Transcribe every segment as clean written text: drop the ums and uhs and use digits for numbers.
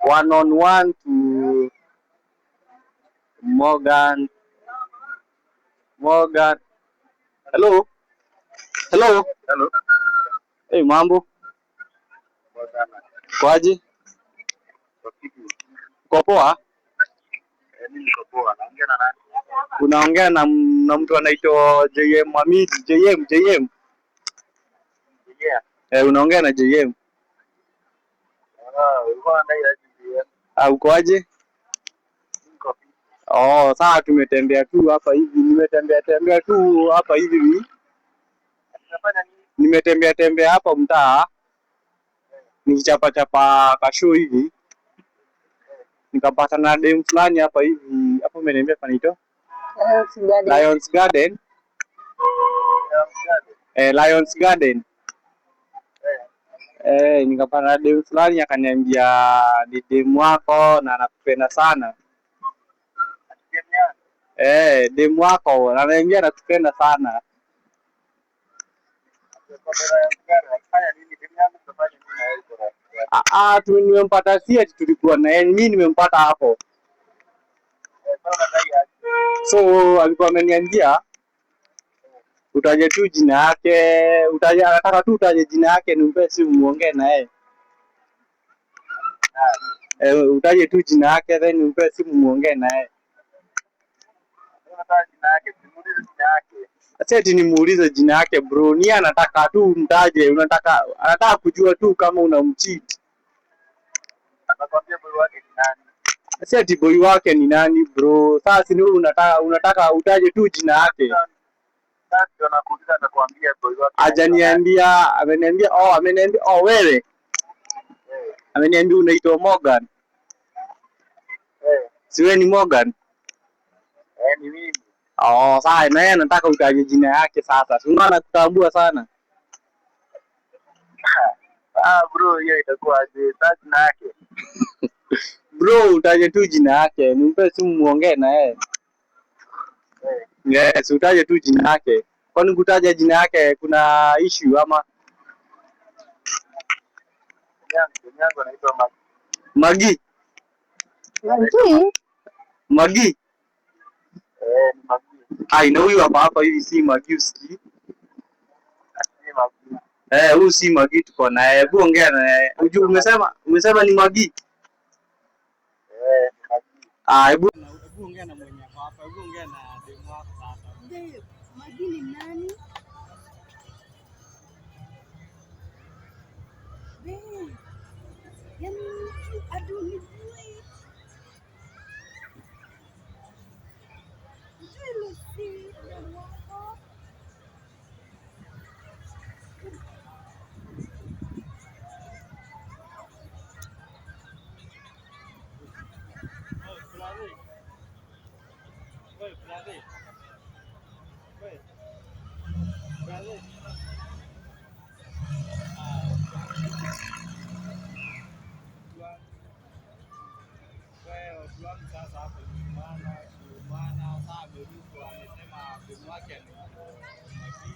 One on one to Morgan. Morgan. Hello. Hello. Hello. Hey, mambo. Poa sana. Kwaje? Kwa kitu. Uko poa? Eh, mimi niko poa. Naongea na nani? Unaongea na mtu anaitwa JM Hamid. JM, JM. Yeah. Eh, unaongea na JM. Ah, ulikuwa unadai aje JM? Ah, uko aje? Niko fiti. Oh, saa tumetembea tu hapa hivi, nimetembea tembea tu hapa hivi. Unafanya nini? Nimetembea tembea hapa mtaa nikichapa chapa kashow hivi, nikapata na dem fulani hapa hivi. Hapo umeniambia panaitwa Lions Garden. Lions Garden. Ya mgade. Eh, Lions Garden. Eh. Eh, nikapata na dem fulani akaniambia ni dem wako na anakupenda sana. Game yangu. Eh, dem wako ananiambia anakupenda sana. Kwa Lions Garden. Akifanya nini? Timu yangu tutafanya nini na yeye kwa Lions Garden? Ah, ah, tu nimempata, si ati tulikuwa na yeye, mimi nimempata hapo. Eh, sasa unadai aje? So alikuwa ameniambia utaje tu jina yake, utaje, anataka tu utaje jina yake nimpe simu muongee na yeye. Ah, Eh, utaje tu jina yake then nimpe simu muongee na yeye. unataka jina yake, simuulize jina yake. Sasa ati nimuulize jina yake bro, ni anataka tu mtaje, unataka anataka kujua tu kama unamcheat. Anakwambia boy wake ni nani? Sasa ati boy wake ni nani bro? Sasa si ni wewe unataka utaje tu jina yake. Sasa ndio nakuuliza, atakwambia boy wake. Hajaniambia, ameniambia oh, ameniambia oh, wewe Eh. ameniambia unaitwa Morgan. Eh. Si wewe ni Morgan? Eh, ni mimi. Oh, sasa na yeye anataka utaje jina yake sasa. Si unaona kutambua sana. Ah, bro, hiyo itakuwa aje? Sasa jina yake. Bro, utaje tu jina yake, nimpe simu muongee na yeye. Eh. Yes, utaje tu jina yake. Kwani kutaja jina yake kuna issue ama? Yangu anaitwa Magi. Magi? Magi? Magi? Eh, ni Magi. Ai, na huyu hapa hapa hivi si Magi usikii? Si Magi. Eh, huyu si Magi tuko na yeye. Hebu ongea na yeye. Unajua umesema ni Magi? Eh, ni Magi. Ah, hebu ongea na mwenye ako hapa. Hebu ongea na demu wako sasa. Babe, Magi ni nani? Babe, yaani hadi unijui. Ujui Lucy, demu wako? Wewe brother. Wewe. Brother. Wewe watu wangu sasa hapo kiumana kiumana, saa amerukwa, amesema demu wake anaitwa Magi,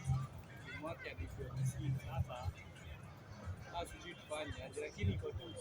demu wake anaitwa Messi. Sasa sasa sijui tufanye aje, lakini iko tu.